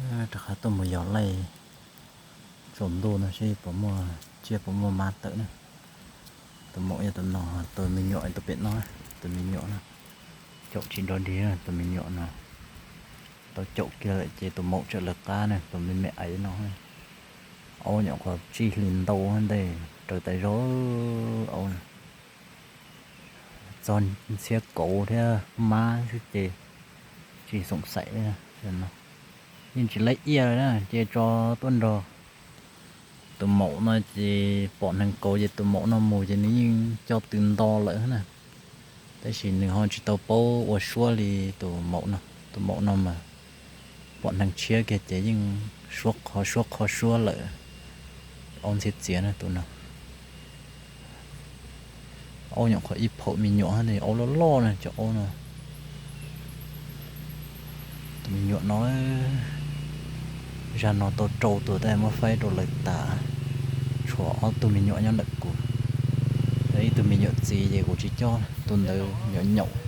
Rov qab tuaj mus yos laij tsaus ntuj no seb puas muaj tsiaj puas muaj mab tawm na. Tus maum yog tus no, tus me nyuam tus pem no, tus me nyuam no, caum tsis dog dig, tus me nyuam no tau caum kiag lawm ces tus maum tseem lawv qab na, tus me me aiv no. Aub nyuam qhuav tsib hlis ntau ntej raws tas zog aub na. Txog ntxhiab kauv thiab mab xwb ces tsis xoom xaim li no. Yeej tsis laib iaj li na, ces tso tuaj nrog tus maum no ces pom neeg kauv ces tus maum no mus ces nws yeej coj tw nto lawm na. Tab sis nws ho tsis tau paub ua suab li tus maum no. Tus maum no mas pom neeg tshiab kiag ces yeej suab qhov suab qhov suab lawm. Aub ntxhiab txiav na tus no. Aub nyuam qhuav ib phaum me nyuam, aub loj loj na cov aub no. Tus me nyuam no, zag no tau rau tus tab muab faib rau lawv tas, tshuav ob tug me nyuam nyob ntawm kuv. Ib tug me nyuam txiv ces kuv tsis coj, tus ntawd me nyuam nyaum.